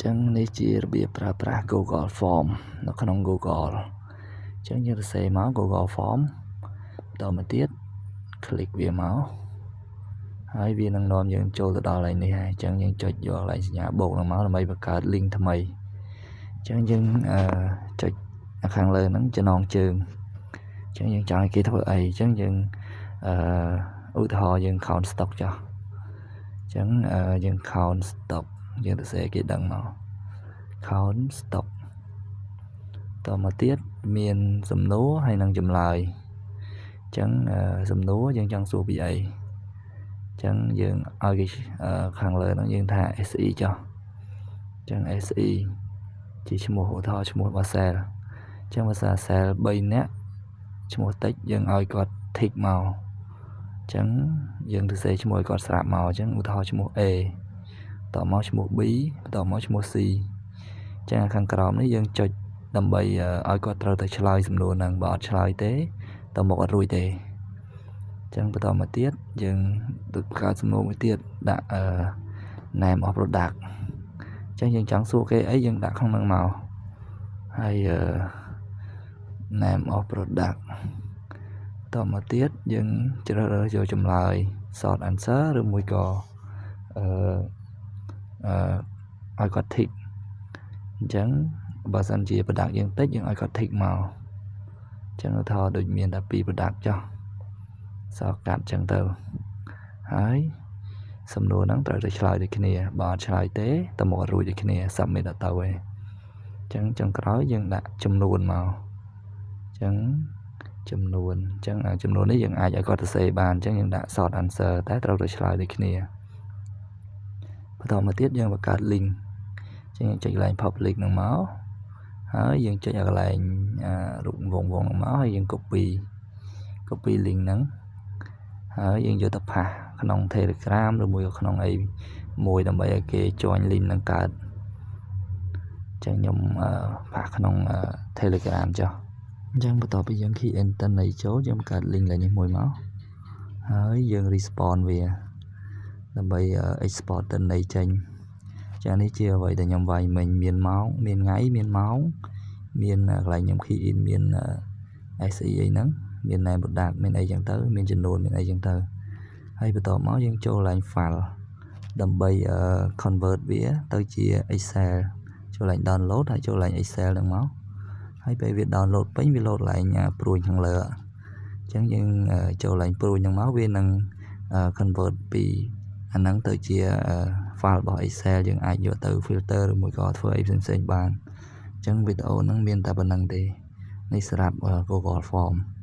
ចឹងនេះជារបៀបប្រើប្រាស់ Google Form នៅក្នុង Google។ អញ្ចឹងយើងសរសេរមក Google Form បន្តមកទៀត click វាមកហើយវានឹងនាំយើងចូលទៅដល់កន្លែងនេះហើយអញ្ចឹងយើងចុចយកកន្លែងសញ្ញាបូកហ្នឹងមកដើម្បីបង្កើត link ថ្មី។អញ្ចឹងយើងអឺចុចខាងលើហ្នឹងចំណងជើងអញ្ចឹងយើងចង់ឲ្យគេធ្វើអី?អញ្ចឹងយើងអឺឧទាហរណ៍យើង count stock ចុះ។អញ្ចឹងយើង count stock យើងទៅសេគេដឹងមក count stock។ តមកទៀតមានសំណួរហើយនិងចម្លើយអញ្ចឹងសំណួរយើងចង់សួរពីអី?អញ្ចឹងយើងឲ្យគេខាងលើហ្នឹងយើងថា SE ចុះ។អញ្ចឹង SE ជាឈ្មោះឧទាហរណ៍ឈ្មោះរបស់ sale។ អញ្ចឹងបើសិន sale 3នាក់ឈ្មោះតិចយើងឲ្យគាត់ tick មកអញ្ចឹងយើងទៅសេឈ្មោះឲ្យគាត់ស្រាប់មកអញ្ចឹងឧទាហរណ៍ឈ្មោះ A តមកឈ្មោះ B បន្តមកឈ្មោះ C។ អញ្ចឹងខាងក្រោមនេះយើងចុចដើម្បីឲ្យគាត់ត្រូវតែឆ្លើយសំណួរហ្នឹងបើអត់ឆ្លើយទេតមកអត់រួចទេ។អញ្ចឹងបន្តមកទៀតយើងបង្កើតសំណួរមួយទៀតដាក់អឺ name of product។ អញ្ចឹងយើងចង់សួរគេអីយើងដាក់ក្នុងហ្នឹងមកហើយអឺ name of product។ តមកទៀតយើងជ្រើសរើសយកចម្លើយ short answer ឬមួយក៏អឺអឺឲ្យគាត់ tick។ អញ្ចឹងបើសិនជា product យើងតិចយើងឲ្យគាត់ tick មកអញ្ចឹងឧទាហរណ៍ដូចមានតែ2 product ចុះសល់កាត់អញ្ចឹងទៅហើយសំណួរហ្នឹងត្រូវតែឆ្លើយដូចគ្នាបើអត់ឆ្លើយទេតមកអត់រួចដូចគ្នា submit អត់ទៅទេ។អញ្ចឹងចុងក្រោយយើងដាក់ចំនួនមកអញ្ចឹងចំនួនអញ្ចឹងចំនួននេះយើងអាចឲ្យគាត់សរសេរបានអញ្ចឹងយើងដាក់ short answer តែត្រូវតែឆ្លើយដូចគ្នា។បន្តមកទៀតយើងបង្កើត link។ អញ្ចឹងយើងចុចកន្លែង public ហ្នឹងមកហើយយើងចុចឲ្យកន្លែងរូបវងវងហ្នឹងមកហើយយើង copy link ហ្នឹងហើយយើងយកទៅpaste ក្នុង Telegram ឬមួយក៏ក្នុងអីមួយដើម្បីឲ្យគេ join link ហ្នឹងកើតចឹងខ្ញុំpaste ក្នុង Telegram ចុះ។អញ្ចឹងបន្ទាប់ពីយើង key in ទិន្នន័យចូលយើងបង្កើត link ឡើងនេះមួយមកហើយយើង respond វាដើម្បី export ទិន្នន័យចេញ។ចានេះជាអ្វីដែលខ្ញុំវាយមិញមានម៉ោងមានថ្ងៃមានម៉ោងមានកន្លែងខ្ញុំ key in មាន SE អីហ្នឹងមាន name product មានអីចឹងទៅមានចំនួនមានអីចឹងទៅហើយបន្ទាប់មកយើងចូលឡើង file ដើម្បី convert វាទៅជា Excel។ ចូលឡើង download ហើយចូលឡើង Excel ហ្នឹងមកហើយពេលវា download ពេញវា load ឡើងព្រួញខាងលើអញ្ចឹងយើងចូលឡើងព្រួញហ្នឹងមកវានឹង convert ពីអាហ្នឹងទៅជា file របស់ Excel យើងអាចយកទៅ filter ឬមួយក៏ធ្វើអីផ្សេងៗបាន។អញ្ចឹងវីដេអូហ្នឹងមានតែប៉ុណ្ណឹងទេនេះសម្រាប់ Google Form។